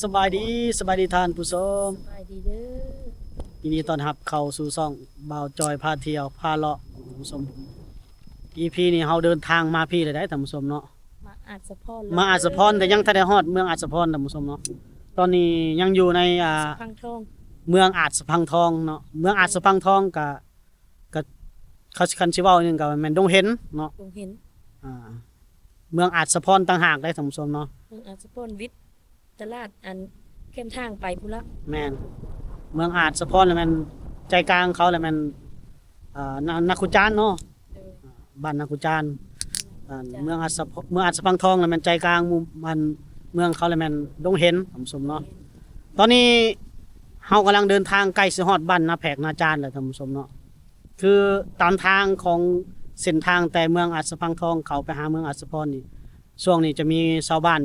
ສະບາຍດີ, ສະບາຍດີທ່ານຜູ້ຊົມ. ສະບາຍດີເດີ. ຍິນດີຕ້ອນຮັບເຂົ້າສູ່ຊ່ອງບ່າວຈອຍພາທ່ຽວພາເລາະ ທ່ານຜູ້ຊົມ. ອີພີນີ້ເຮົາເດີນທາງມາພີ້ແລ້ວເດ້ ທ່ານຜູ້ຊົມເນາະ. ມາອາດສະພອນ ມາອາດສະພອນ ແຕ່ຍັງທັນໄດ້ຮອດເມືອງອາດສະພອນ ທ່ານຜູ້ຊົມເນາະ. ຕອນນີ້ຍັງຢູ່ໃນ ອ່າ ສະພັງທອງ ເມືອງອາດສະພັງທອງເນາະ. ເມືອງອາດສະພັງທອງກະ ກະ ຄັນຊິເວົ້າໜຶ່ງກະແມ່ນດົງເຫັນເນາະ ດົງເຫັນ. ອ່າ ເມືອງອາດສະພອນຕ່າງຫາກໄດ໋ ທ່ານຜູ້ຊົມເນາະ. ເມືອງອາດສະພອນວິດຕະຫຼາດ ອັນ ແຄມທາງໄປພຸ້ນລະ. ແມ່ນ ເມືອງອາດສະພອນລະແມ່ນໃຈກາງເຂົາລະແມ່ນ ອ່າ ນາ ນາຄູຈານເນາະ. ເອີ ບ້ານນາຄູຈານ. ເມືອງອາດສະ ເມືອງອາດສະພັງທອງລະແມ່ນໃຈກາງໝູ່ ອັນ ເມືອງເຂົາລະແມ່ນດົງເຫັນ ທ່ານຜູ້ຊົມເນາະ. ຕອນນີ້ເຮົາກຳລັງເດີນທາງໃກ້ຊິຮອດບ້ານນາແພກນາຈານແລ້ວ ທ່ານຜູ້ຊົມເນາະ. ຄືຕາມທາງຂອງເສັ້ນທາງແຕ່ເມືອງອາດສະພັງທອງເຂົ້າໄປຫາເມືອງອາດສະພອນນີ້ ຊ່ວງນີ້ຈະມີຊາວບ້ານ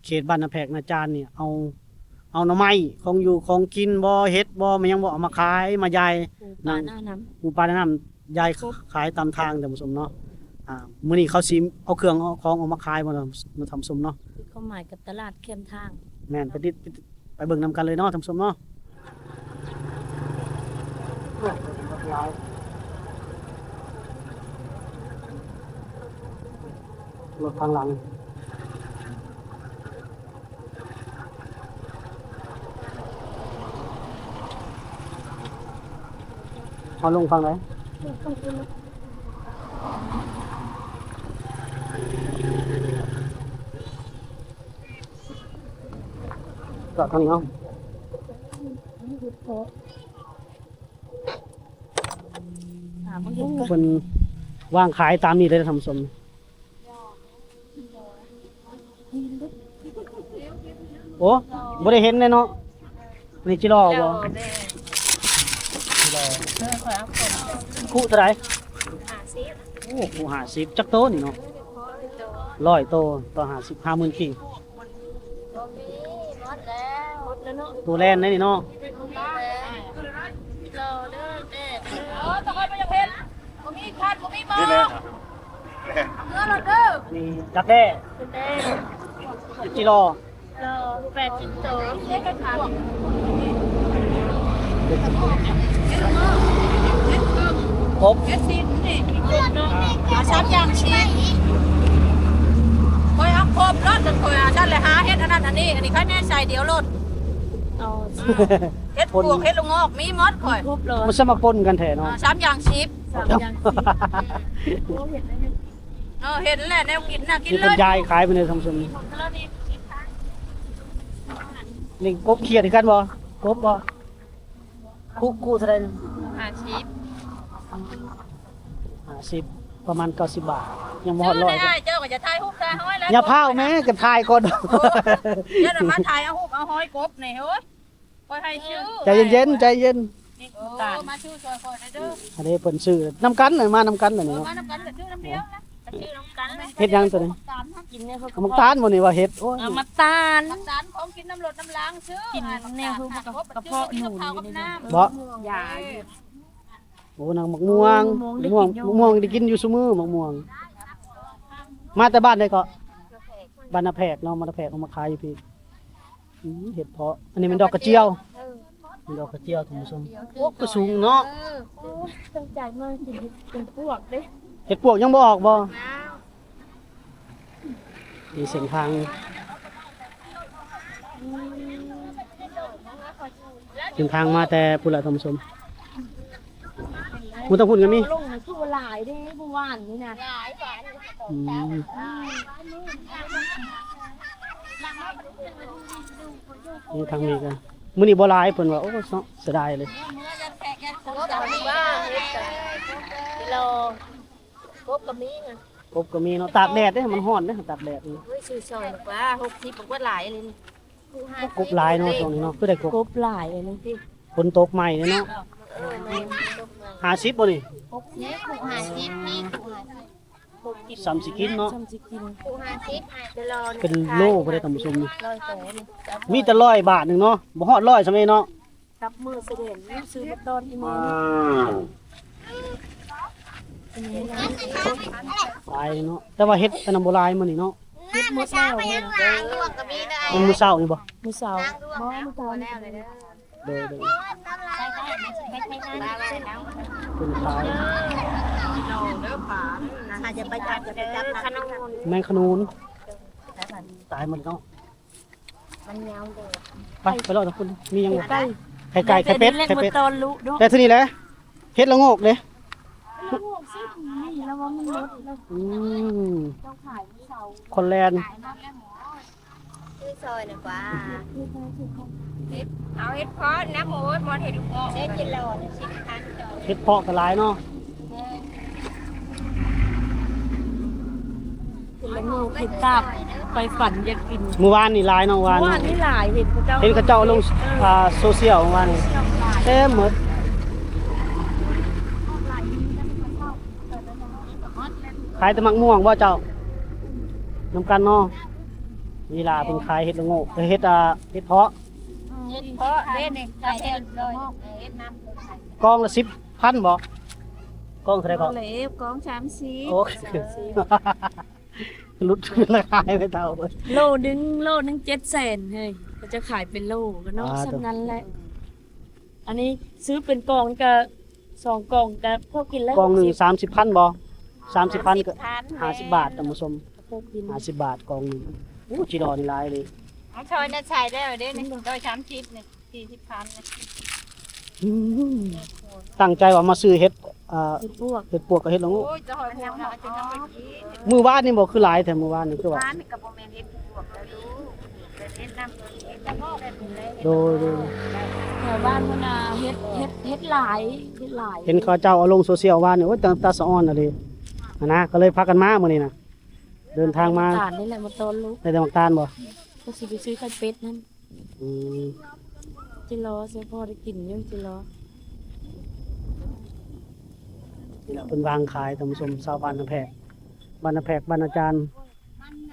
ເຂດບ້ານນາແພກນາຈານນີ້ ເອົາ ເອົາໜໍ່ໄມ້ ຂອງຢູ່ຂອງກິນບໍ ເຫັດບໍ ແມ່ນຫຍັງບໍ ເອົາມາຂາຍມາຢາຍ ປູປາໜ້ານ້ຳ ປູປາໜ້ານ້ຳ ຢາຍຂາຍຕາມທາງ ທ່ານຜູ້ຊົມເນາະ. ອ່າ ມື້ນີ້ເຂົາຊິເອົາເຄື່ອງເອົາຂອງອອກມາຂາຍບໍ່ ທ່ານຜູ້ຊົມເນາະ. ຄືຄວາມໝາຍກັບຕະຫຼາດແຄມທາງ. ແມ່ນ ໄປຕິດ ໄປເບິ່ງນຳກັນເລີຍເນາະ ທ່ານຜູ້ຊົມເນາະ. ລົດທາງຫຼັງ ເຮົາລົງຝັ່ງໃດ? ຈອດທາງນີ້ເນາະ. ເພິ່ນວາງຂາຍຕາມນີ້ເລີຍ ທ່ານຜູ້ຊົມ. ໂອ້ ບໍ່ໄດ້ເຫັນແນ່ເນາະ. ນີ້ຈິລໍບໍ່? ຈິລໍ ເອີ ຂ້ອຍເອົາຄົບ ຄຸເທົ່າໃດ? ຫ້າສິບ. ໂອ້ ຄຸຫ້າສິບ ຈັກໂຕນີ້ເນາະ? ຮ້ອຍໂຕ ຕໍ່ຫ້າສິບ ຫ້າໝື່ນກີບ. ບໍ່ມີ ໝົດແລ້ວ ໝົດແລ້ວເນາະ. ໂຕແລ່ນໄດ໋ນີ້ເນາະ. ລໍເດີແຕ່ ເອີ ຕະກອນບໍ່ຢາກເຫັນ ບໍ່ມີຄັນ ບໍ່ມີໝໍ. ເມືອລົດເດີ ນີ້ດັກແດ້ ຈິລໍ ລໍ ແປດສິບໂຕ ຄົບ ເຈັດສິບນີ້ ຄົບເນາະ. ເອົາສາມຢ່າງສິບ ຂ້ອຍເອົາຄົບໂລດ ຂ້ອຍ ອັນນັ້ນແຫຼະ ຫາເຮັດອັນນັ້ນອັນນີ້ ອັນນີ້ຂ້ອຍແນ່ໃສ່ດຽວໂລດ. ເອົາ ເຮັດປວກ ເຮັດລະງອກ ມີໝົດຂ້ອຍ ຄົບໂລດ. ມັນສະມາປົນກັນແທ້ເນາະ. ເອົາສາມຢ່າງສິບ ສາມຢ່າງສິບ. ໂອ້ ເຫັນແລ້ວ ເອີ ເຫັນແລ້ວ ແນວກິນນະ ກິນເລີຍ. ນີ້ເພິ່ນຢາຍຂາຍໄປເລີຍ ທ່ານຜູ້ຊົມ. ນີ້ກົບຂຽດຄືກັນບໍ່? ກົບບໍ່? ຄຸ ຄຸເທົ່າໃດ? ຫ້າສິບ ຫ້າສິບ ປະມານເກົ້າສິບບາດ ຍັງບໍ່ຮອດຮ້ອຍ. ເຈົ້າກໍຈະຖ່າຍຮູບຖ່າຍຮອຍແລ້ວ ຢ່າພ້າວແມ້ ກັນຖ່າຍກ່ອນ. ໂອ້ຍ ຢ່ານຳມາຖ່າຍເອົາຮູບເອົາຮອຍກົບນີ້ ໂອ້ຍ. ຂ້ອຍໃຫ້ຊື່ ໃຈເຢັນໆ ໃຈເຢັນ. ເອີ ມາຊື້ຊ່ອຍຂ້ອຍແດ່ເດີ. ອັນນີ້ເພິ່ນຊື້ນຳກັນ ມານຳກັນແຫຼະນີ້ເນາະ. ເອີ ມານຳກັນກໍຊື້ນຳດຽວນະ ກໍຊື້ນຳກັນ. ເຮັດຫຍັງຕົວນີ້? ໝາກຕານ ກິນແນ່. ໝາກຕານບໍ່ນີ້ວ່າເຮັດ? ໂອ້ຍ ໝາກຕານ ໝາກຕານ ຂອງກິນນຳລົດນຳລາງ ຊື້ ກິນແນ່ ຄືກະເພາະໜູນຢູ່ນີ້ບໍ? ຢາ. ໂອ້ ນາງໝາກມ່ວງ ໝາກມ່ວງ ໝາກມ່ວງໄດ້ກິນຢູ່ຊຸມື້ ໝາກມ່ວງ. ມາແຕ່ບ້ານໃດເກາະ? ບ້ານນາແພກເນາະ ມານາແພກ ເອົາມາຂາຍຢູ່ພີ້. ອືມ ເຫັດເຜາະ ອັນນີ້ແມ່ນດອກກະຈຽວ. ເອີ ແມ່ນດອກກະຈຽວ ທ່ານຜູ້ຊົມ. ໂອ້ ກໍສູງເນາະ. ເອີ ໂອ້ຍ ຕັ້ງໃຈມາກິນເຫັດ ເປັນປວກເດ້. ເຫັດປວກຍັງບໍ່ອອກບໍ່? ຍັງ. ນີ້ເສັ້ນທາງ ເສັ້ນທາງມາແຕ່ພຸ້ນລະ ທ່ານຜູ້ຊົມ. ໝູ່ຕາງພຸ້ນກໍມີ. ລົງຄືວ່າຫຼາຍເດ້ ມື້ວານນີ້ນະ. ອືມ ນີ້ທາງນີ້ກໍ ມື້ນີ້ບໍ່ຫຼາຍ ເພິ່ນວ່າ. ໂອ້ ເສຍດາຍເລີຍ. ເອີ ເມື່ອນັ້ນແຂກຍັງຄົບກໍມີ ເຫັດກໍມີ ລອ ກົບກໍມີນະ. ກົບກໍມີເນາະ ຕາກແດດເດ້ ມັນຮ້ອນເດ້ ຕາກແດດນີ້. ໂອ້ຍ ຊື້ຊ່ອຍດອກວ່າ ຫົກສິບ ບັກວ່າຫຼາຍເລີຍນີ້. ກົບຫຼາຍເນາະ ຊ່ວງນີ້ເນາະ ຄືໄດ້ກົບ ກົບຫຼາຍອັນນີ້ຕິ. ຝົນຕົກໃໝ່ເດ້ເນາະ. ເອີ ແມ່ນ ຝົນຕົກໃໝ່. ຫ້າສິບບໍ່ນີ້? ຫົກສິບ ຫົກສິບ ມີ ຫົກສິບ ສ່ຳຊິກິນເນາະ ສ່ຳຊິກິນ. ຫົກສິບ ໃຫ້ໄປລອ ເປັນໂລບໍ່ໄດ້ ທ່ານຜູ້ຊົມນີ້. ຮ້ອຍໂຕນີ້ ມີແຕ່ຮ້ອຍບາດໜຶ່ງເນາະ ບໍ່ຮອດຮ້ອຍສ່ຳນີ້ເນາະ. ກັບມື້ສະແດງ ຊື້ມາຕ້ອນອີ່ແມ່ນີ້. ຫຼາຍເນາະ ແຕ່ວ່າເຫັດອັນນັ້ນບໍ່ຫຼາຍມື້ນີ້ເນາະ. ອື ເກັບໝົດແລ້ວ ເອີ ມື້ເຊົ້ານີ້ບໍ່? ມື້ເຊົ້າ ບໍ່ ມື້ເຊົ້າ ໂດຍ ໂດຍ ເປັນຂາຍ ແມງຂະນູນ ຕາຍໝົດເນາະ. ມັນຍາວເດີ ໄປ ໄປເລາະທາງພຸ້ນ ມີຫຍັງບໍ່? ໄກ່ ໄຂ່ໄກ່ ໄຂ່ເປັດ ໄຂ່ເປັດ ແຕ່ເທື່ອນີ້ແຫຼະ ເຫັດລະໂງກເດ້ ລະໂງກຊິມີ ລະວັງມັນໝົດແລ້ວ ອືມ ເຈົ້າຂາຍມື້ເຊົ້າ ຄົນແລ່ນ ຊື້ຊອຍນະກວ່າ ເຮັດ ເອົາເຫັດເພາະນຳ ໂອ້ຍ ບໍ່ເຫັດລູກອອກ ໄດ້ກິນແລ້ວ ເຫັດເພາະກໍຫຼາຍເນາະ ເຫັດລະໂງກ ເຫັດຕາບ ໄປຝັນຢາກກິນ ມື້ວານນີ້ຫຼາຍເນາະ ວານ ວານນີ້ຫຼາຍ ເຫັນເຂົາເຈົ້າ ເຫັນເຂົາເຈົ້າລົງ ເອີ ອ່າ ໂຊຊຽວວານນີ້ ເຕັມໝົດ ຂາຍແຕ່ໝາກມ່ວງບໍ່ເຈົ້າ? ນຳກັນເນາະ ເວລາເພິ່ນຂາຍເຫັດລະໂງກ ເອີ ເຫັດ ອ່າ ເຫັດເພາະ ເຫັດເພາະເດ້ນີ້ ເຫັດ ເຫັດນຳ ກອງລະສິບພັນບໍ່? ກອງເທົ່າໃດກໍ? ກອງສາມສິບ ໂອ້ ສາມສິບ ຫຼຸດລາຄາໄປເທົ່າ ໂລໜຶ່ງ ໂລໜຶ່ງເຈັດແສນເຮີ້ຍ ເຂົາຈະຂາຍເປັນໂລກໍເນາະ ອ່າ ສ່ຳນັ້ນແຫຼະ ອັນນີ້ຊື້ເປັນກອງກໍ ສອງກອງກໍພໍກິນແລ້ວ ກອງໜຶ່ງ ຫົກສິບ ສາມສິບພັນບໍ່? ສາມສິບພັນກໍ ຫ້າສິບ ຫ້າສິບບາດ ທ່ານຜູ້ຊົມ ພໍກິນ ຫ້າສິບບາດກອງໜຶ່ງ ໂອ້ ຈີ່ລໍນີ້ຫຼາຍເລີຍ ເອົາຊອຍນະໃສ່ແລ້ວເດ້ນີ້ ຮ້ອຍສາມສິບນີ້ ສີ່ສິບພັນນີ້ ອືມ ຕັ້ງໃຈວ່າມາຊື້ເຫັດ ເອີ ເຫັດປວກ ເຫັດປວກກັບເຫັດລະໂງກ ໂອ້ຍ ຈະຫອຍຫົວນະ ຈົນຍັງບໍ່ກິນ ມື້ວານນີ້ບໍ່ຄືຫຼາຍແທ້ ມື້ວານນີ້ຄືວ່າ ວານນີ້ກໍບໍ່ແມ່ນເຫັດປວກແລ້ວລູກ ເຫັດນຳ ເຫັດນຳ ໂດຍ ໂດຍ ແຖວບ້ານພຸ້ນນະ ເຫັດ ເຫັດ ເຫັດຫຼາຍ ເຫັດຫຼາຍ ເຫັນເຂົາເຈົ້າເອົາລົງໂຊຊຽວວານນີ້ ໂອ້ຍ ຕາ ຕາສະອອນອີ່ຫຼີຫັ້ນນະ ກໍເລີຍພາກັນມາມື້ນີ້ນະ ເດີນທາງມາ ຕານນີ້ແຫຼະ ມາຕ້ອນລູກ ໄດ້ແຕ່ໝາກຕານບໍ່? ກໍຊິໄປຊື້ໄຂ່ເປັດນັ້ນ ອືມ ຈິລໍ ຊິພໍໄດ້ກິນຢູ່ ຈິລໍ ນີ້ແຫຼະ ເພິ່ນວາງຂາຍ ທ່ານຜູ້ຊົມ ຊາວບ້ານນາແພກ ບ້ານນາແພກ ບ້ານນາຈານ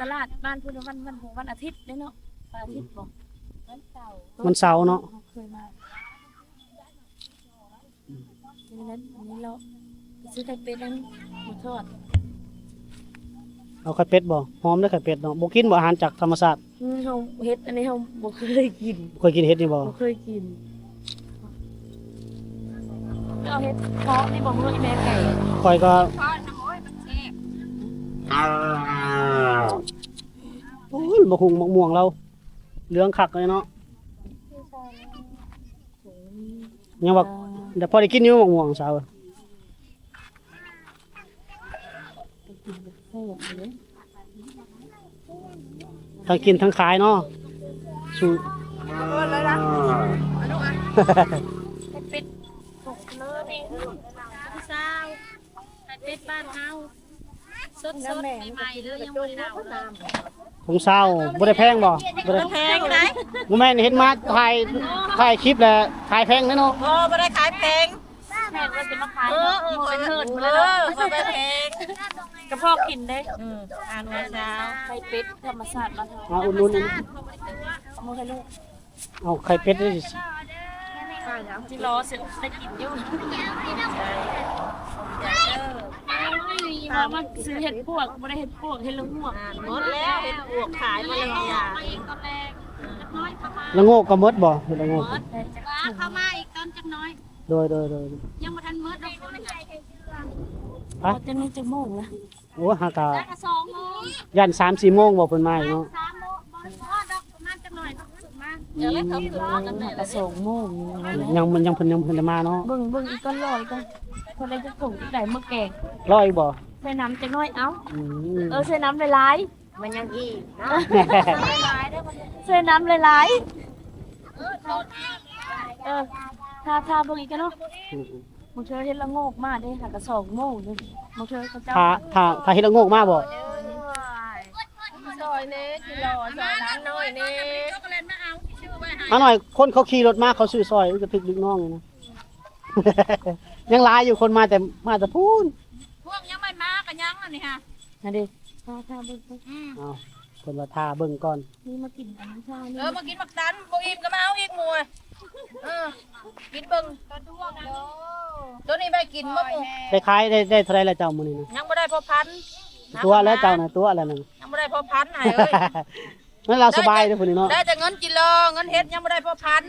ຕະຫຼາດບ້ານພຸ້ນ ວັນ ວັນ ວັນອາທິດເດ້ເນາະ ວັນອາທິດບໍ່? ວັນເສົາ ວັນເສົາເນາະ ເຄີຍມາ ນີ້ແຫຼະ ນີ້ເລາະ ຊື້ໄຂ່ເປັດນັ້ນມາທອດ ເອົາໄຂ່ເປັດບໍ່? ຫອມເດ້ໄຂ່ເປັດເນາະ ບໍ່ກິນບໍ່? ອາຫານຈາກທຳມະຊາດ ອືມ ເຮົາເຫັດ ອັນນີ້ເຮົາບໍ່ເຄີຍກິນ ບໍ່ເຄີຍກິນເຫັດນີ້ບໍ່? ບໍ່ເຄີຍກິນ ເອົາເຫັດເພາະນີ້ບໍ່? ເອີ ອີແມ່ໄກ່ ຂ້ອຍກໍ ເພາະນະ ໂອ້ຍ ມັນແຊບ ໂອ້ຍ ບັກຫຸ່ງບັກມ່ວງລາວ ເຫຼືອງຄັກເລີຍເນາະ ຍັງວ່າ ແຕ່ພໍໄດ້ກິນຢູ່ໝາກມ່ວງສາວ ທັງກິນທັງຂາຍເນາະ ສູ່ ເປັດ ເປັດ ເປັດບ້ານເຮົາ ສົດໆ ໃໝ່ໆ ເລີຍ ຍັງບໍ່ໄດ້ເອົາເລີຍ ຖົງຊາວ ບໍ່ໄດ້ແພງບໍ່? ບໍ່ໄດ້ແພງໃດ ບໍ່ແມ່ນເຫັນມາຖ່າຍ ຖ່າຍຄລິບແລ້ວຂາຍແພງເດ້ເນາະ ບໍ່ ບໍ່ໄດ້ຂາຍແພງ ແມ່ນວ່າຊິມາຂາຍ ເອີ ເອີ ເອີ ບໍ່ໄດ້ແພງ ກະພໍກິນເດ້ ອືມ ອ່ານວ່າຊາວ ໄຂ່ເປັດທຳມະຊາດບ້ານເຮົາ ມາອຸດໜູນ ເອົາໃຫ້ລູກ ເອົາໄຂ່ເປັດເດ້ ຊິລໍຊິໄດ້ກິນຢູ່ ວ່າມັນຊື້ເຫັດປວກ ບໍ່ໄດ້ເຫັດປວກ ເຫັດລະງວກ ໝົດແລ້ວ ເຫັດປວກຂາຍໝົດແລ້ວ ລະໂງກກໍໝົດບໍ່? ເຫັດລະໂງກ ເຂົ້າມາອີກຕອນຈັກໜ້ອຍ ໂດຍ ໂດຍ ໂດຍ ຍັງບໍ່ທັນໝົດດອກ ຮະ ຈະມີຈັກໂມງລະ? ໂອ້ ຫາກະ ສອງໂມງ ຢ້ານສາມສີ່ໂມງບໍ່ເພິ່ນມາອີກເນາະ ສາມໂມງ ບໍ່ຮອດດອກ ປະມານຈັກໜ້ອຍເນາະ ມາ ອືມ ຫາກະສອງໂມງ ຍັງ ມັນຍັງ ເພິ່ນຍັງບໍ່ທັນໄດ້ມາເນາະ ເບິ່ງ ເບິ່ງອີກກ່ອນ ລໍອີກກ່ອນ ເພິ່ນໄດ້ຈັກຖົງ ໄດ້ເມືອແກງ ລໍອີກບໍ່? ໃສ່ນ້ຳຈັກໜ້ອຍ ເອົ້າ ອືມ ເອີ ໃສ່ນ້ຳຫຼາຍໆ ມັນຍັງອີກເນາະ ໃສ່ນ້ຳຫຼາຍໆ ເອີ ຖ້າ ຖ້າເບິ່ງອີກກັນເນາະ ອືມ ບາງເທື່ອເຫັດລະໂງກມາເດ້ ຫາກະສອງໂມງເດ້ ບາງເທື່ອເຂົາເຈົ້າ ຖ້າ ຖ້າ ຖ້າເຫັດລະໂງກມາບໍ່? ຊອຍແດ່ ຊິລໍ ຊອຍຫຼານນ້ອຍແດ່ ອານ້ອຍ ຄົນເຂົາຂີ່ລົດມາ ເຂົາຊື້ຊອຍ ມັນກະຖືກດຶກນ້ອງຢູ່ນະ ຍັງຫຼາຍຢູ່ ຄົນມາແຕ່ ມາແຕ່ພຸ້ນ ພວກຍັງບໍ່ມາກະຍັງອັນນີ້ຫະ ຫັ້ນເດ້ ຖ້າ ຖ້າເບິ່ງ ອືມ ເອົາ ເພິ່ນວ່າຖ້າເບິ່ງກ່ອນ ນີ້ມາກິນອັນນີ້ ເອີ ມາກິນໝາກຕານ ບໍ່ອີ່ມກໍມາເອົາອີກໝູ່ ເອີ ກິນເບິ່ງ ໂຕນີ້ໄວ້ກິນບໍ່ໝູ່ ໄດ້ຂາຍ ໄດ້ ໄດ້ເທົ່າໃດລະເຈົ້າມື້ນີ້ນະ? ຍັງບໍ່ໄດ້ພໍພັນ ຕົວະແລ້ວເຈົ້ານະ ຕົວະແລ້ວນັ້ນ ຍັງບໍ່ໄດ້ພໍພັນໃຫ້ເອີຍ. ນັ້ນລາວສະບາຍເດ້ຜູ້ນີ້ເນາະ ໄດ້ແຕ່ເງິນກິນລໍ ເງິນເຮັດຍັງບໍ່ໄດ້ພໍພັນ.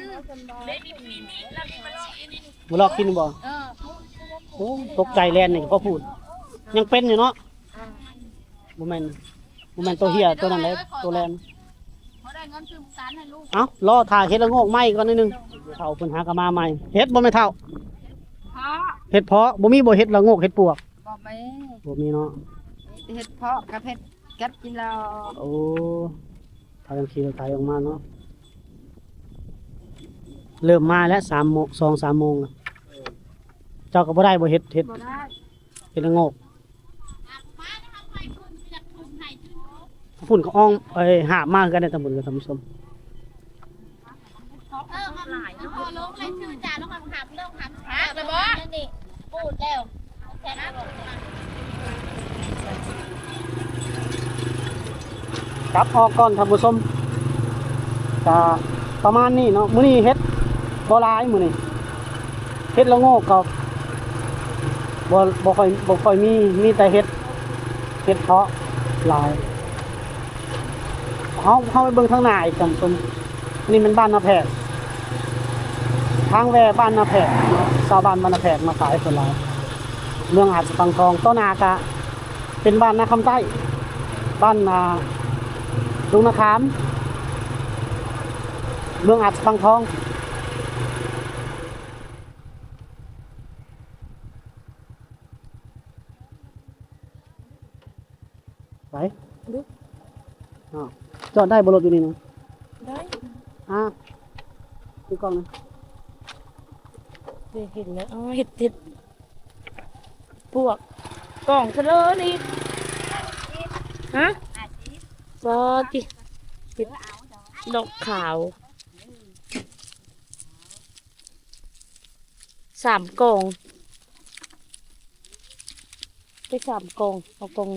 ບໍ່ລອກກິນບໍ່? ເອີ ໂອ້ ຕົກໃຈແລ່ນນີ້ກໍພໍພູດ ຍັງເປັນຢູ່ເນາະ. ບໍ່ແມ່ນ ບໍ່ແມ່ນໂຕເຫ່ຍໂຕນັ້ນເດ້ ໂຕແລ່ນ. ເອົ້າ ລໍຖ້າເຫັດລະໂງກໃໝ່ກ່ອນໜ້ອຍໜຶ່ງ ເຖົ້າເພິ່ນຫາກໍມາໃໝ່. ເຫັດບໍ່ແມ່ເຖົ້າ? ເຫັດເຜາະ ບໍ່ມີບໍ່ເຫັດລະໂງກ ເຫັດປວກ? ບໍ່ມີ ບໍ່ມີເນາະ ເຫັດເຜາະກັບເຫັດກັບກິນລາວ. ໂອ້ ພາກັນຂີ່ລົດໄຖອອກມາເນາະ ເລີ່ມມາແລ້ວ ສາມໂມງ ສອງສາມໂມງ ເຈົ້າກໍບໍ່ໄດ້ບໍ່ເຫັດ ເຫັດ ບໍ່ໄດ້ ເຫັດລະໂງກ. ພຸ້ນກໍອອງ ເອີຍ ຫາບມາຄືກັນເດ້ທ່ານຜູ້ ທ່ານຜູ້ຊົມ. ເອີ ເອົາລົງໃນຊື່ຈານ ແລ້ວກໍຫາບ ເລີ່ມຫາບ ຫາບແລ້ວບໍ່? ນີ້ ປູດແລ້ວ ກັບອອກກ່ອນທ່ານຜູ້ຊົມ ກະປະມານນີ້ເນາະ. ມື້ນີ້ເຫັດບໍ່ຫຼາຍ ມື້ນີ້ເຫັດລະໂງກກໍບໍ່ ບໍ່ຄ່ອຍ ບໍ່ຄ່ອຍມີ ມີແຕ່ເຫັດ ເຫັດເຜາະຫຼາຍ. ເຮົາ ເຮົາໄປເບິ່ງທາງໜ້າອີກທ່ານຜູ້ຊົມ. ອັນນີ້ແມ່ນບ້ານນາແພກ ທາງແວ່ບ້ານນາແພກ ຊາວບ້ານບ້ານນາແພກມາຂາຍສ່ວນຫຼາຍ ເມືອງອາດສະພັງທອງ. ຕໍ່ໜ້າກະເປັນບ້ານນາຄຳໃຕ້ ບ້ານ ອ່າ ດົງນາຂາມ ເມືອງອາດສະພັງທອງ. ໄປ ເອີ ອ້າວ ຈອດໄດ້ບໍ່ລົດຢູ່ນີ້ນະ? ໄດ້ ອ່າ ຖືກ້ອງນະ ໄດ້ເຫັນແລ້ວ. ອໍ ເຫັດ ເຫັດປວກ ກອງຊະເລີນີ້ ຮະ ບໍ່ຕິ ເຫັດດອກຂາວ. ສາມກອງ ໄປສາມກອງ ເອົາກອງ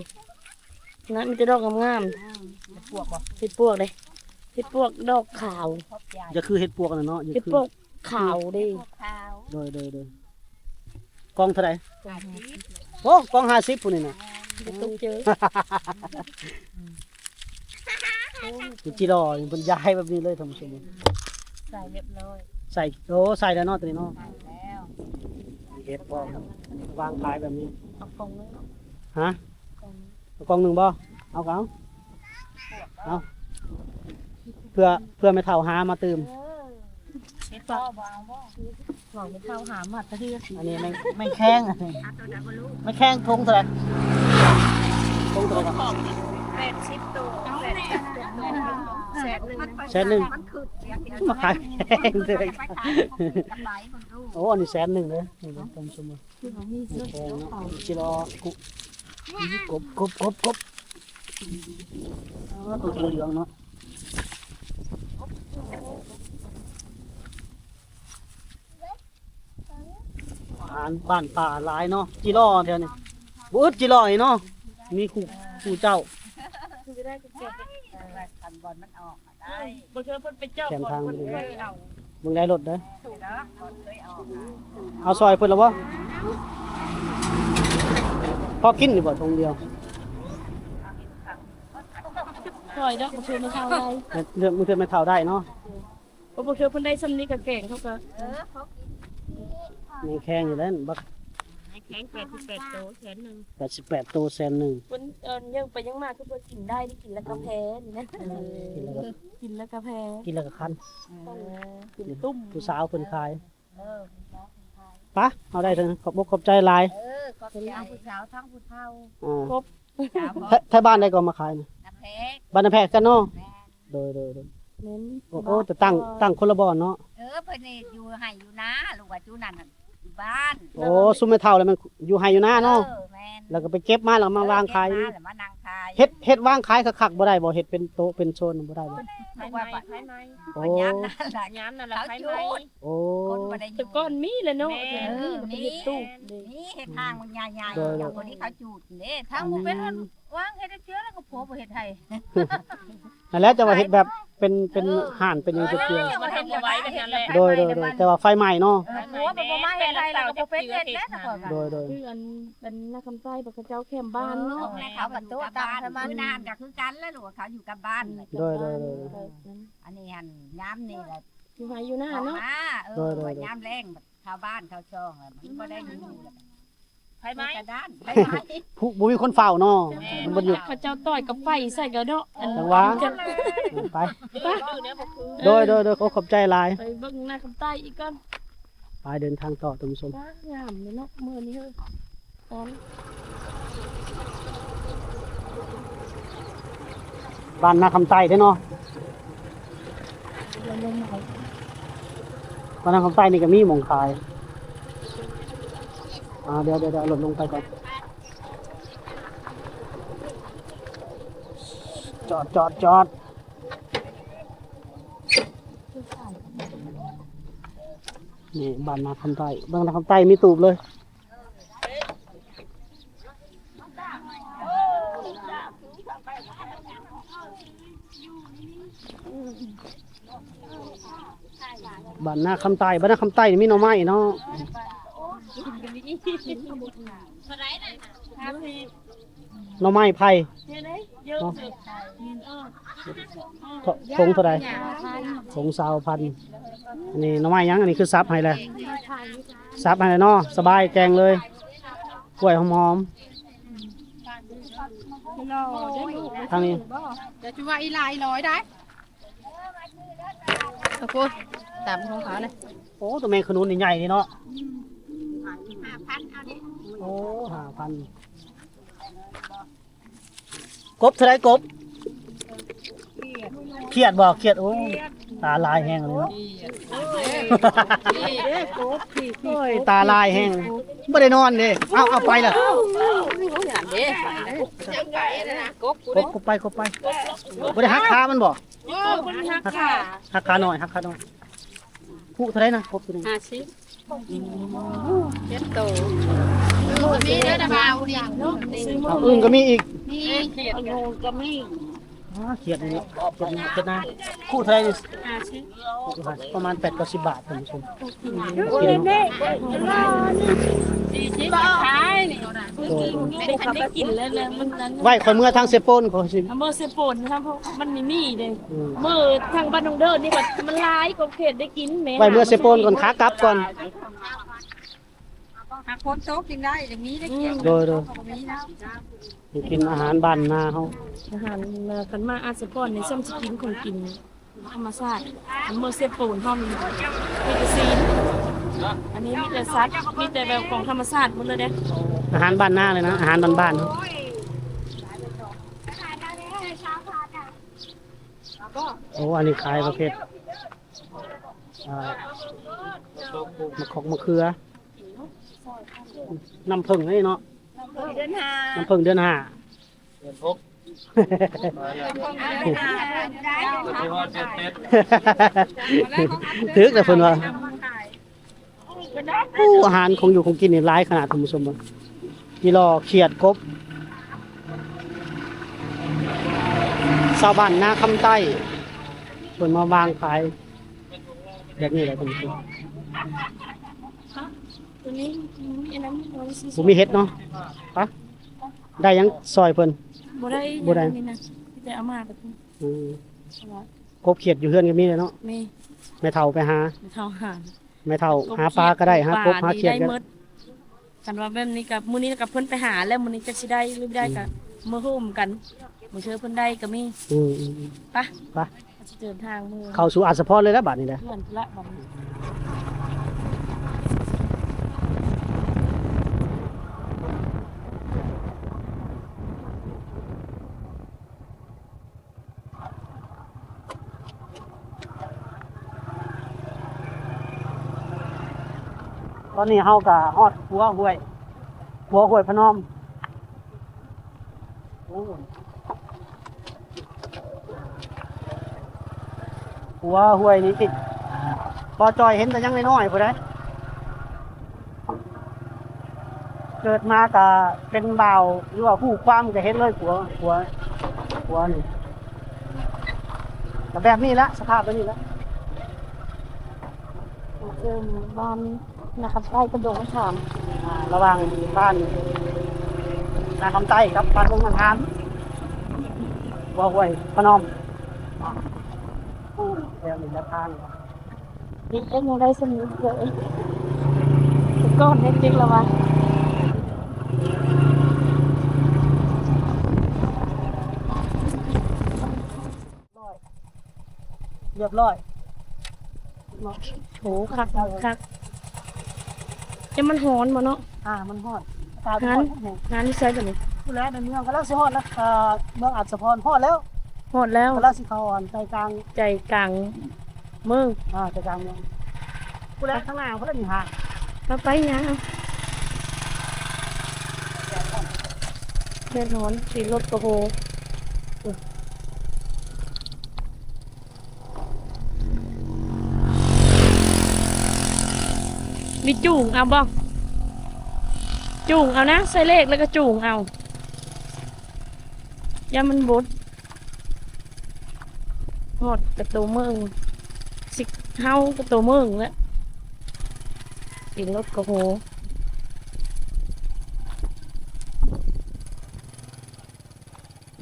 ນັ້ນ ມີແຕ່ດອກງາມໆ. ເຫັດປວກບໍ່? ເຫັດປວກເດ້ ເຫັດປວກດອກຂາວ. ຢ່າຄືເຫັດປວກນັ້ນເນາະ ຢ່າຄື ເຫັດປວກຂາວເດ້. ໂດຍ ໂດຍ ໂດຍ. ກອງເທົ່າໃດ? ໂອ້ ກອງຫ້າສິບພຸ້ນນີ້ນະ. ບໍ່ຕົກເຈີ. ໂອ້ ຈິລໍນີ້ເພິ່ນຍ້າຍແບບນີ້ເລີຍທ່ານຜູ້ຊົມ. ໃສ່ຮຽບຮ້ອຍ ໃສ່ ໂອ້ ໃສ່ແລ້ວເນາະ ຕົວນີ້ເນາະ. ໃສ່ແລ້ວ ເຮັດພ້ອມ ວາງຂາຍແບບນີ້. ເອົາກ່ອງໜຶ່ງ ຮະ? ເອົາກ່ອງໜຶ່ງບໍ່? ເອົາກໍເອົາ ເອົາ ເພື່ອ ເພື່ອແມ່ເຖົ້າຫາມາຕື່ມ. ເອີ ເຮັດພໍບໍ່ເອົາບໍ່? ເວົ້າແມ່ເຖົ້າຫາມາແຕ່ເຮືອນ. ອັນນີ້ແມ່ງ ແມ່ງແຄງ ອັນນີ້ ແມ່ງແຄງ ຖົງເທົ່າໃດ? ຖົງເທົ່າໃດ? ແປດສິບໂຕ ແປດສິບໂຕ ແສນໜຶ່ງ ແສນໜຶ່ງ ມັນຄື ມາຂາຍແພງເລີຍ. ໂອ້ ອັນນີ້ແສນໜຶ່ງເດ້ ນີ້ເດ້ ທ່ານຜູ້ຊົມ. ແຂງເນາະ ຈິລໍ ກຸ ກົບ ກົບ ກົບ ກົບ ເອີ ຕົວເຫຼືອງເນາະ. ອາຫານບ້ານປ່າຫຼາຍເນາະ ຈິລໍແຖວນີ້ ບໍ່ອຶດຈິລໍນີ້ເນາະ. ມີຄູ່ ຄູ່ເຈົ້າ ຄັນບ່ອນມັນອອກ ບໍ່ເທື່ອເພິ່ນໄປເຈາະ ແຄມທາງ ເພິ່ນເຄີຍເອົາ ເບິ່ງໄດ້ລົດເດີ ເອົາຊ່ອຍເພິ່ນລະບໍ່? ພໍກິນຢູ່ບໍ່ ຖົງດຽວ? ຊ່ອຍດອກ ບໍ່ເທື່ອແມ່ເຖົ້າໄດ້ ເອີ ບໍ່ເທື່ອແມ່ເຖົ້າໄດ້ເນາະ. ບໍ່ ບໍ່ເທື່ອເພິ່ນໄດ້ຊ່ຳນີ້ກະແກງເຂົາກະ ເອີ ພໍກິນ ຍັງແຂງຢູ່ແລ້ວ ບັກ ແຂງ ແປດສິບແປດໂຕ ແສນໜຶ່ງ ແປດສິບແປດໂຕ ແສນໜຶ່ງ. ເພິ່ນ ເອີ ຍ່າງໄປຍ່າງມາ ຄືເພິ່ນກິນໄດ້ ໄດ້ກິນແລ້ວກະແພນີ້ນະ ເອີ ກິນແລ້ວກະ ກິນແລ້ວກະແພ ກິນແລ້ວກະຄັນ ເອີ ກິນຕຸ້ມ ຜູ້ສາວເພິ່ນຂາຍ. ເອີ ໄປ ເຮົາໄດ້ເຖິງ ຂອບອົກຂອບໃຈຫຼາຍ. ເອີ ຂອບໃຈ ຜູ້ສາວທັງຜູ້ເຖົ້າ ເອີ ຄົບ ໄທ ໄທບ້ານໃດກໍມາຂາຍນະ? ນາແພກ ບ້ານນາແພກກັນເນາະ. ແມ່ນ ໂດຍ ໂດຍ ໂດຍ ແມ່ນ ໂອ້ ໂອ້ ແຕ່ຕັ້ງ ຕັ້ງຄົນລະບ່ອນເນາະ. ເອີ ເພິ່ນນີ້ຢູ່ໄຮ່ຢູ່ນາ ຫຼືວ່າຢູ່ນັ້ນ ຢູ່ບ້ານ. ໂອ້ ຊຸມແມ່ເຖົ້າແລ້ວແມ່ນຢູ່ໄຮ່ຢູ່ນາເນາະ. ເອີ ແມ່ນ ແລ້ວກໍໄປເກັບມາ ແລ້ວກໍມາວາງຂາຍ ເກັບມາແລ້ວມານັ່ງຂາຍ. ເຮັດ ເຮັດວາງຂາຍຄັກໆບໍ່ໄດ້ບໍ່? ເຮັດເປັນໂຕະເປັນໂຊນບໍ່ໄດ້ບໍ່? ຂາຍໃໝ່ ຂາຍໃໝ່ ໂອ້ ຍາມນັ້ນແຫຼະ ຍາມນັ້ນແຫຼະ ເຂົາຈູດ ຄົນບໍ່ໄດ້ ແຕ່ກ່ອນມີແຫຼະເນາະ. ແມ່ນ ເອີ ມີ ເຮັດຕູ້ ມີເຮັດຫ້າງໃຫຍ່ໆ ໂດຍ ໂດຍ ເຈົ້າຄົນນີ້ເຂົາຈູດເດ້. ທາງບໍ່ເປັນ ອືມ ວາງເຮັດເທື່ອແລ້ວກໍຜົວບໍ່ເຮັດໃຫ້. ນັ້ນແຫຼະ ຈະວ່າເຮັດແບບ ເປັນ ເປັນ ເອີ ຮ້ານເປັນຫຍັງເອອ ເກືອກ ມັນເຮັດບໍ່ໄຫວແບບນັ້ນແຫຼະ ໂດຍ ໂດຍ ໂດຍ ແຕ່ວ່າໄຟໄໝ້ເນາະ ເອີ ຜົວມັນບໍ່ໄໝ້ ໃຜກໍບໍ່ເປັນເຮັດແລ້ວ ເຂົາກໍ ໂດຍ ໂດຍ ຄືອັນ ອັນນາຄຳໃຕ້ ພວກເຂົາເຈົ້າແຄມບ້ານເນາະ ເອີ ເຂົາກໍໂຕະຕາມ ຄືນານກໍຄືກັນແຫຼະ ລູກ ເຂົາຢູ່ກັບບ້ານ ໂດຍ ໂດຍ ໂດຍ ເອີ ອັນນີ້ຫັ້ນຍາມນີ້ແຫຼະ ຢູ່ໄຮ່ຢູ່ນາເນາະ ເອີ ໂດຍ ໂດຍ ໂດຍ ຍາມແລ້ງ ເຂົ້າບ້ານເຂົ້າຊ່ອງແລ້ວ ມັນບໍ່ໄດ້ຢູ່ແລ້ວ ໄຟໄໝ້ ກະດ້ານ ໄຟໄໝ້ ຜູ້ ບໍ່ມີຄົນເຝົ້າເນາະ ແມ່ນ ມັນບໍ່ຢູ່ ເຂົາເຈົ້າຕ່ອຍກັບໄຟໃສ່ກັນເນາະ ອັນ ຈັ່ງຫວາ ໄປ ໂດຍ ໂດຍ ໂດຍ ຂໍຂອບໃຈຫຼາຍ ໄປເບິ່ງນາຄຳໃຕ້ອີກກ່ອນ ໄປ ເດີນທາງຕໍ່ທ່ານຜູ້ຊົມ ງາມເນາະ ມື້ນີ້ເຮີ້ຍ ບ້ານນາຄຳໃຕ້ເດ້ເນາະ ບ້ານນາຄຳໃຕ້ນີ້ກໍມີໝ່ອງຂາຍ ອ່າ ດຽວ ດຽວ ດຽວ ເອົາລົດລົງໄປກ່ອນ ຈອດ ຈອດ ຈອດ ນີ້ບ້ານນາຄຳໃຕ້ ບ້ານນາຄຳໃຕ້ມີຕູບເລີຍ ບ້ານນາຄຳໃຕ້ ບ້ານນາຄຳໃຕ້ນີ້ມີໜໍ່ໄມ້ເນາະ ໜໍ່ໄມ້ໄຜ່ເນາະ ຖົງເທົ່າໃດ? ຖົງຊາວພັນ ອັນນີ້ໜໍ່ໄມ້ຫຍັງ? ອັນນີ້ຄືສັບໃຫ້ແລ້ວ ສັບໃຫ້ແລ້ວເນາະ ສະບາຍແກງເລີຍ ກ້ວຍຫອມໆ ທາງນີ້ ແຕ່ຈະວ່າອີຫຼາຍຮ້ອຍໄດ້ ໂອ້ໂຫ ຕາມຂອງເຂົານະ ໂອ້ ຕົວແມງຂະໜູນນີ້ໃຫຍ່ເດເນາະ ຫ້າພັນ ເອົາເດ ໂອ້ ຫ້າພັນ ກົບເທົ່າໃດກົບ? ຄຽດບໍ່? ຄຽດ ໂອ້ ຕາລາຍແຮງເລີຍເນາະ ໂອ້ຍ ຕາລາຍແຮງ ບໍ່ໄດ້ນອນເດ້ ເອົາ ເອົາໄປລະ ກົບ ກົບໄປ ກົບໄປ ບໍ່ໄດ້ຫັກຂາມັນບໍ່? ໂອ້ ບໍ່ໄດ້ຫັກຂາ ຫັກຂາໜ້ອຍ ຫັກຂາໜ້ອຍ ຜູ້ເທົ່າໃດນະ ກົບຕົວໜຶ່ງ? ຫ້າສິບ ເຈັດໂຕ ມີເດີ ດາວນີ້ ອຶ່ງກໍມີອີກ ມີ ອຶ່ງກໍມີ ອໍ ຂຽດນີ້ເນາະ ຂຽດນີ້ ຂຽດນາ ຄູ່ເທົ່າໃດນີ້? ຫ້າສິບ ປະມານແປດເກົ້າສິບບາດ ທ່ານຜູ້ຊົມ ກິນເນາະ ສີ່ສິບ ຂາຍນີ້ ໂດຍ ໄດ້ກິນແລ້ວ ແລ້ວມັນນັ້ນ ໄວ້ຂ້ອຍເມືອທາງເຊໂປນ ຂ້ອຍຊິ ເມືອເຊໂປນ ມັນມີເດ້ ອືມ ເມືອທາງບ້ານໜອງເດີນນີ້ ມັນຫຼາຍ ກໍເຂດໄດ້ກິນແມ້ ໄວ້ເມືອເຊໂປນກ່ອນ ຂາກັບກ່ອນ ຫາກຝົນຕົກຈຶ່ງໄດ້ ຈັ່ງນີ້ໄດ້ກິນ ໂດຍ ໂດຍ ມີນະ ກິນອາຫານບ້ານນາເຮົາ ອາຫານນາ ຄັນມາອາດສະພອນນີ້ ຊ່ຳຊິກິນຂອງກິນທຳມະຊາດ ເມືອເຊໂປນເຮົານີ້ ມີແຕ່ຊີ້ນ ອັນນີ້ມີແຕ່ສັດ ມີແຕ່ແບບຂອງທຳມະຊາດໝົດເລີຍເດ້ ອາຫານບ້ານນາເລີຍນະ ອາຫານບ້ານໆ ໂອ້ ອັນນີ້ຂາຍປະເພດ ອ່າ ມະຂອກມະເຂືອ ນ້ຳເຜິ້ງນີ້ເນາະ ນ້ຳເຜິ້ງເດືອນຫ້າ ນ້ຳເຜິ້ງເດືອນຫ້າ ເດືອນຫົກ ຖືກແລ້ວເພິ່ນວ່າ ໂອ້ ອາຫານຂອງຢູ່ຂອງກິນນີ້ຫຼາຍຂະໜາດ ທ່ານຜູ້ຊົມເບິ່ງ ຈີລໍ ຂຽດ ກົບ ຊາວບ້ານນາຄຳໃຕ້ ເພິ່ນມາວາງຂາຍແບບນີ້ແຫຼະ ທ່ານຜູ້ຊົມ ຕົວນີ້ ອັນນັ້ນ ບໍ່ມີເຫັດເນາະ ປະ ໄດ້ຫຍັງຊ່ອຍເພິ່ນ ບໍ່ໄດ້ ບໍ່ໄດ້ ອັນນີ້ນະ ມີແຕ່ເອົາມາແບບນີ້ ອືມ ກົບຂຽດຢູ່ເຮືອນກໍມີແຫຼະເນາະ ມີ ແມ່ເຖົ້າໄປຫາ ແມ່ເຖົ້າຫາ ແມ່ເຖົ້າຫາປາກໍໄດ້ ຫາກົບຫາຂຽດກໍໄດ້ ຄັນວ່າແບບນີ້ກໍ ມື້ນີ້ກໍເພິ່ນໄປຫາແລ້ວ ມື້ນີ້ຈັກຊິໄດ້ຫຼືບໍ່ໄດ້ ອືມ ກໍເມືອໂຮມກັນ ບາງເທື່ອເພິ່ນໄດ້ກໍມີ ອືມໆໆ ປະ ປະ ເຮົາຊິເດີນທາງເມືອ ເຂົ້າສູ່ອາດສະພອນເລີຍລະບາດນີ້ນະ ເຮືອນພຸ້ນລະບາດນີ້ ຕອນນີ້ເຮົາກະຮອດຂົວຫ້ວຍ ຂົວຫ້ວຍພະນອມ ໂອ້ ຂົວຫ້ວຍນີ້ຕິ ບໍ່ຈ່ອຍເຫັນແຕ່ຍັງນ້ອຍໆ ພຸ້ນໃດ ເກີດມາກະເປັນບ່າວ ຫຼືວ່າຮູ້ຄວາມກະເຫັນເລີຍ ຂົວ ຂົວ ຂົວນີ້ ກໍແບບນີ້ແຫຼະ ສະພາບແບບນີ້ແຫຼະ. ເຊິ່ງບ້ານນາຄຳໃຕ້ກັບດົງມະຂາມ ອ່າ ລະຫວ່າງບ້ານນາຄຳໃຕ້ກັບບ້ານດົງມະຂາມ ບໍ່ ຫ້ວຍພະນອມ ແຖວນີ້ລະທາງ. ນີ້ເຮັດຍັງໄດ້ສຳນິດເດີ ແຕ່ກ່ອນເຮັດຈິກລະວ່າ ຮຽບຮ້ອຍ. ໂອ້ ຄັກ ຄັກ. ແຕ່ມັນຮ້ອນບໍ່ເນາະ? ອ່າ ມັນຮ້ອນ. ອາກາດມັນຮ້ອນແຮງ. ງານຢູ່ໃສບັດນີ້? ພຸ້ນແຫຼະ ໃນເມືອງກຳລັງຊິຮອດນະ ເອີ ເມືອງອາດສະພອນ. ຮອດແລ້ວ. ຮອດແລ້ວ. ກຳລັງຊິເຂົ້າອັນໃຈກາງ ໃຈກາງເມືອງ. ອ່າ ໃຈກາງເມືອງ. ພຸ້ນແຫຼະ ທາງໜ້າພຸ້ນແຫຼະ ມີຫາດ. ເຮົາໄປຫຍັງ? ແດດຮ້ອນ ຂີ່ລົດກະໂຮ. ມີຈູງເອົາບໍ່? ຈູງເອົານະ ໃສ່ເລກແລ້ວກໍຈູງເອົາ ຢ່າມັນບົດ. ຮອດກະໂຕເມືອງ ຊິເຮົາກະໂຕເມືອງແລ້ວ ຂີ່ລົດກະໂຮ.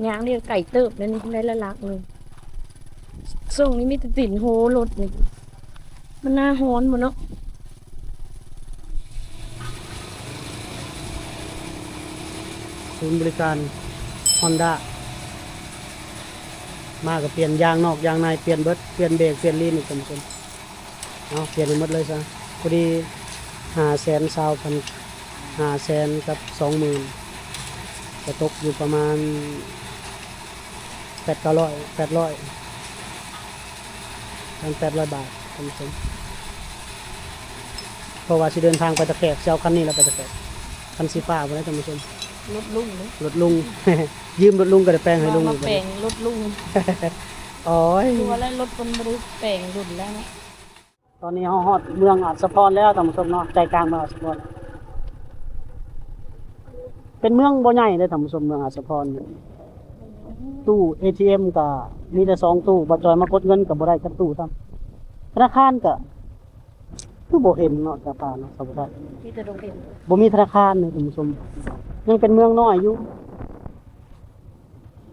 ຍ່າງນີ້ໄກເຕີບເດ້ນີ້ ໄດ້ຫຼາຍຫຼັກເລີຍ. ຊ່ວງນີ້ມີແຕ່ຕີນໂຮລົດນີ້ ມັນໜ້າຮ້ອນບໍ່ເນາະ. ສູນບໍລິການຮອນດ້າ ມາກໍປ່ຽນຢາງນອກຢາງໃນ ປ່ຽນເບິດ ປ່ຽນເບກ ປ່ຽນລີນອີກ ທ່ານຜູ້ຊົມ. ເອົາ ປ່ຽນໃຫ້ໝົດເລີຍຊະ. ພໍດີຫ້າແສນຊາວພັນ ຫ້າແສນກັບສອງໝື່ນ ກໍຕົກຢູ່ປະມານແປດເກົ້າຮ້ອຍ ແປດຮ້ອຍ ພັນແປດຮ້ອຍບາດ ທ່ານຜູ້ຊົມ. ເພາະວ່າຊິເດີນທາງໄປຕາແຂກ ຊິເອົາຄັນນີ້ລະໄປຕາແຂກ ຄັນສີຟ້າພຸ້ນນະ ທ່ານຜູ້ຊົມ. ລົດລຸງເດ້ ລົດລຸງ ຢືມລົດລຸງກໍໄດ້ແປງໃຫ້ລຸງ ມາແປງລົດລຸງ. ໂອ້ຍ ຄືວ່າແລ້ວ ລົດເພິ່ນບໍ່ໄດ້ແປງດົນແລ້ວເນາະ. ຕອນນີ້ເຮົາຮອດເມືອງອາດສະພອນແລ້ວ ທ່ານຜູ້ຊົມເນາະ ໃຈກາງເມືອງອາດສະພອນ. ເປັນເມືອງບໍ່ໃຫຍ່ເດ້ ທ່ານຜູ້ຊົມ ເມືອງອາດສະພອນ. ຕູ້ເອທີເອັມກໍມີແຕ່ສອງຕູ້ ບ່າວຈອຍມາກົດເງິນກໍບໍ່ໄດ້ຈັກຕູ້ຊ້ຳ. ທະນາຄານກໍຄືບໍ່ເຫັນເນາະ ສະພານເນາະ ສາວຜູ້ໄທ ມີແຕ່ໂຮງຮຽນ ບໍ່ມີທະນາຄານເດ້ ທ່ານຜູ້ຊົມ. ຍັງເປັນເມືອງນ້ອຍຢູ່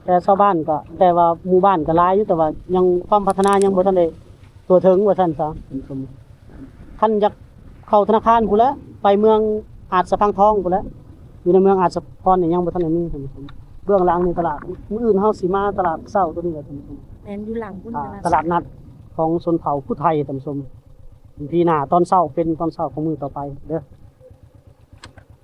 ແຕ່ຊາວບ້ານກໍ ແຕ່ວ່າໝູ່ບ້ານກໍຫຼາຍຢູ່ ແຕ່ວ່າຍັງ ຄວາມພັດທະນາຍັງບໍ່ທັນໄດ້ທົ່ວເຖິງວ່າຊັ້ນຊະ. ຄັນຢາກເຂົ້າທະນາຄານພຸ້ນແຫຼະ ໄປເມືອງອາດສະພັງທອງພຸ້ນແຫຼະ ຢູ່ໃນເມືອງອາດສະພອນນີ້ຍັງບໍ່ທັນໄດ້ມີ. ເບື້ອງຫຼັງນີ້ຕະຫຼາດ ມື້ອື່ນເຮົາຊິມາຕະຫຼາດເຊົ້າໂຕນີ້ແຫຼະ ແມ່ນຢູ່ຫຼັງພຸ້ນ ອ່າ ຕະຫຼາດນັດຂອງຊົນເຜົ່າຜູ້ໄທ ທ່ານຜູ້ຊົມ. ອີພີໜ້າຕອນເຊົ້າ ເປັນຕອນເຊົ້າຂອງມື້ຕໍ່ໄປເດີ.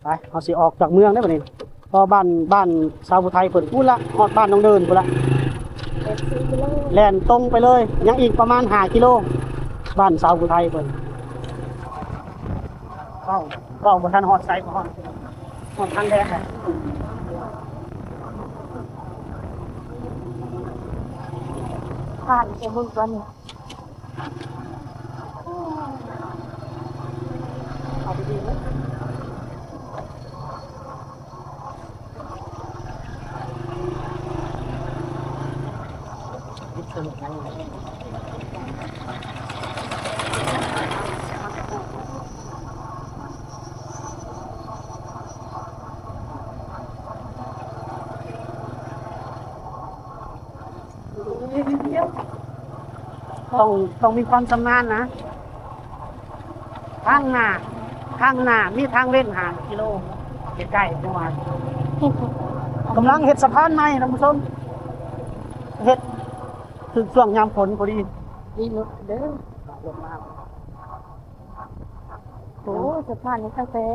ໄປ ເຮົາຊິອອກຈາກເມືອງເດ້ບັດນີ້ ເພາະບ້ານ ບ້ານຊາວຜູ້ໄທເພິ່ນພຸ້ນລະ ຮອດບ້ານໜອງເດີນພຸ້ນລະ ແລ່ນຕົງໄປເລີຍ ຍັງອີກປະມານຫ້າກິໂລ ບ້ານຊາວຜູ້ໄທເພິ່ນ. ເວົ້າ ເວົ້າບໍ່ທັນຮອດໃສ ບໍ່ຮອດ ຮອດທາງແດນແລ້ວ ຜ່ານໄປເບິ່ງກ່ອນ. ຕ້ອງ ຕ້ອງມີຄວາມຊຳນານນະ. ທາງໜ້າ ທາງໜ້າມີທາງເວັ້ນຫ້າກິໂລ ໃກ້ໆ ເພາະວ່າກຳລັງເຮັດສະພານໃໝ່ ທ່ານຜູ້ຊົມ ເຮັດຖືກຊ່ວງຍາມຝົນພໍດີ. ມີລົດເດີ ລົດມາ. ໂອ້ ສະພານນີ້ຕັ້ງແຕ່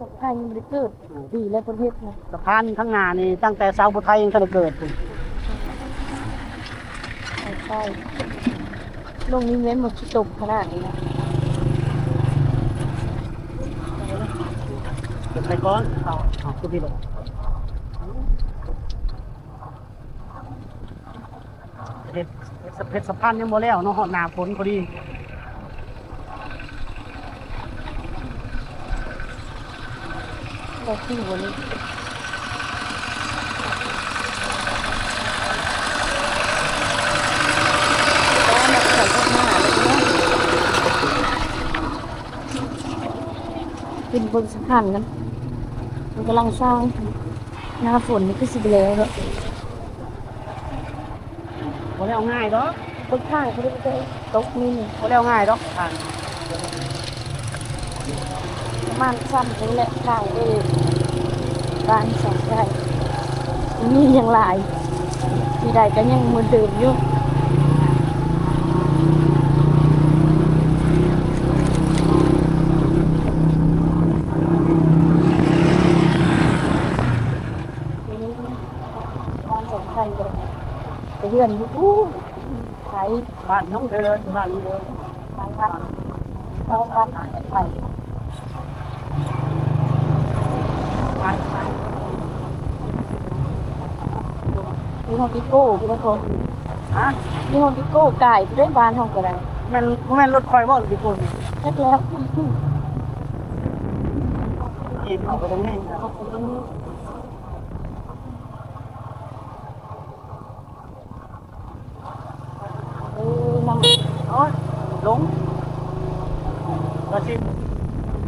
ສະພານຍັງບໍ່ໄດ້ເກີດ ອ່າ ດີແລ້ວເພິ່ນເຮັດນະ. ສະພານຂ້າງໜ້ານີ້ຕັ້ງແຕ່ຊາວຜູ້ໄທຍັງບໍ່ທັນໄດ້ເກີດພຸ້ນ. ໃຊ່ໆ ລົງນີ້ແມ່ນບໍ່ຂີ້ຕົມຂະໜາດນີ້ນະ. ເກັບໄປກ່ອນ ເອົາ ເອົາ ຄືນີ້ແຫຼະ. ເຮັດ ເຮັດສະພານຍັງບໍ່ແລ້ວເນາະ ຮອດໜ້າຝົນພໍດີ. ບໍ່ຄືບໍ່ນີ້. ຂຶ້ນເບິ່ງສະພານກັນ ມັນກຳລັງສ້າງ ໜ້າຝົນນີ້ຄືຊິບໍ່ແລ້ວເນາະ. ບໍ່ແລ້ວງ່າຍດອກ. ເບິ່ງທາງເຂົາເດ້ ຕົກນີ້ ບໍ່ແລ້ວງ່າຍດອກທາງ. ປະມານຊ່ຳນີ້ແຫຼະ ທາງໄປບ້ານສອງໄຮ່ ມີຫຍັງຫຼາຍ ທີ່ໃດກໍຍັງເໝືອນເດີມຢູ່. ບ້ານສອງໄຮ່ ເຮືອນຢູ່ພຸ້ນ ໄກ ບ້ານນ້ອງເດີນ ບ້ານນ້ອງເດີນ ໄປ ໄປ ໄປ ໄປ ໄປ ໄປ ມີຮອດອີໂກ້ພຸ້ນນະ. ຮະ? ມີຮອດອີໂກ້ກາຍໄປເດ້ ບ້ານເຮົາກໍໄດ້. ແມ່ນ ບໍ່ແມ່ນລົດຂ້ອຍບໍ່ ອີໂກ້ນີ້? ຈັກແລ້ວ ເອີ ເຂົ້າໄປທາງນີ້. ເອີ ນ້ຳ ໂອ້ຍ ລົງ ກໍຊິ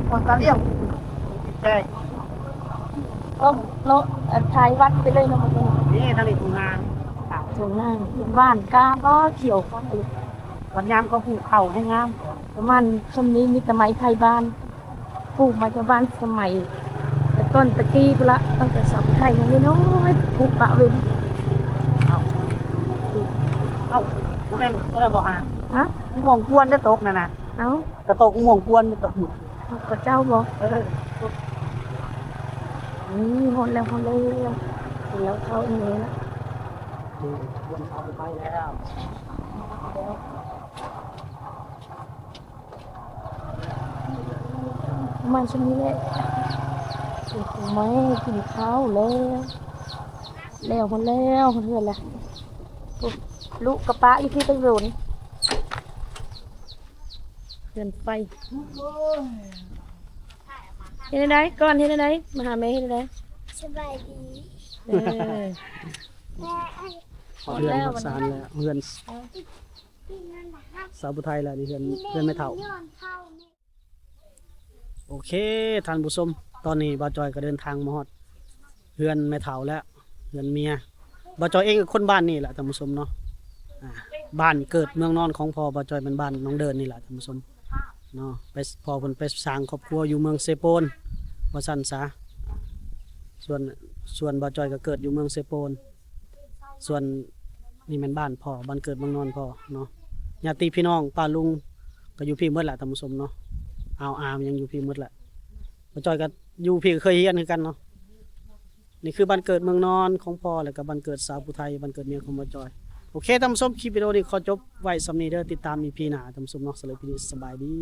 ຄົນຕາລ້ຽວ ແຈ ເອີ ເນາະ ອັນ ຖ່າຍວັດໄປເລີຍເນາະ. ນີ້ທາງນີ້ທົ່ງນາ ທົ່ງນາ ບ້ານກາ ບໍ່ຂຽວ ບັດຍາມເຂົາປູກເຂົ້າໃຫ້ງາມ. ປະມານຊ່ຳນີ້ ມີແຕ່ໄມ້ໄຜ່ບ້ານ ປູກມາແຕ່ບ້ານສະໄໝແຕ່ຕົ້ນຕະກີ້ພຸ້ນລະ ຕັ້ງແຕ່ສາວໄທຍັງນ້ອຍໆ ປູກປະເວັນ. ເອົ້າ ເອົ້າ ບໍ່ແມ່ນ ບໍ່ໄດ້ບໍ່ຫາ? ຮະ? ມ່ວງກວນໄດ້ຕົກນັ້ນນະ. ເອົ້າ ກະຕົກມ່ວງກວນໄດ້ຕົກ. ຂະເຈົ້າບໍ່? ເອີ ນີ້ຮອດແລ້ວ ຮອດແລ້ວ ເຫັນແລ້ວເຂົ້າອີ່ແມ່ລະ ເອີ ກວນເຂົ້າໄປແລ້ວ. ປະມານຊ່ຳນີ້ແຫຼະ. ໂອ້ໂຫ ແມ່ກິນເຂົ້າແລ້ວ ແລ້ວ ແລ້ວ ຮອດເຮືອນແລ້ວ. ໂອ້ ລູກກະປະຢູ່ພີ້ຕັ້ງດົນ ເຮືອນໄຟ. ເຮັດແນວໃດກ່ອນ ເຮັດແນວໃດ ມາຫາແມ່ເຮັດແນວໃດ? ສະບາຍດີ. ເອີ ຮອດເຮືອນຮອດຊານແລ້ວ ເຮືອນ ສາວຜູ້ໄທແລ້ວນີ້ ເຮືອນ ເຮືອນແມ່ເຖົ້າ. ໂອເຄ ທ່ານຜູ້ຊົມ ຕອນນີ້ບ່າວຈ່ອຍກໍເດີນທາງມາຮອດເຮືອນແມ່ເຖົ້າແລ້ວ ເຮືອນເມຍ. ບ່າວຈ່ອຍເອງກໍຄົນບ້ານນີ້ແຫຼະ ທ່ານຜູ້ຊົມເນາະ. ອ່າ ບ້ານເກີດເມືອງນອນຂອງພໍ່ບ່າວຈ່ອຍແມ່ນບ້ານໜອງເດີນນີ້ແຫຼະ ທ່ານຜູ້ຊົມເນາະ. ໄປ ພໍ່ເພິ່ນໄປສ້າງຄອບຄົວຢູ່ເມືອງເຊໂປນວ່າຊັ້ນຊະ. ສ່ວນ ສ່ວນບ່າວຈ່ອຍກໍເກີດຢູ່ເມືອງເຊໂປນ. ສ່ວນນີ້ແມ່ນບ້ານພໍ່ ບ້ານເກີດເມືອງນອນພໍ່ເນາະ. ຍາດຕິພີ່ນ້ອງປ້າລຸງກໍຢູ່ພີ້ໝົດແຫຼະ ທ່ານຜູ້ຊົມເນາະ. ອາວອາຫຍັງຢູ່ພີ້ໝົດແຫຼະ. ບ່າວຈ່ອຍກໍຢູ່ພີ້ກໍເຄີຍຮຽນຄືກັນເນາະ. ນີ້ຄືບ້ານເກີດເມືອງນອນຂອງພໍ່ ແລ້ວກໍບ້ານເກີດສາວຜູ້ໄທ ບ້ານເກີດເມຍຂອງບ່າວຈ່ອຍ. ໂອເຄ ທ່ານຜູ້ຊົມ ຄລິບວິດີໂອນີ້ຂໍຈົບໄວ້ສ່ຳນີ້ເດີ. ຕິດຕາມອີພີໜ້າ ທ່ານຜູ້ຊົມເນາະ. ສຳລັບອີພີນີ້ ສະບາຍດີ.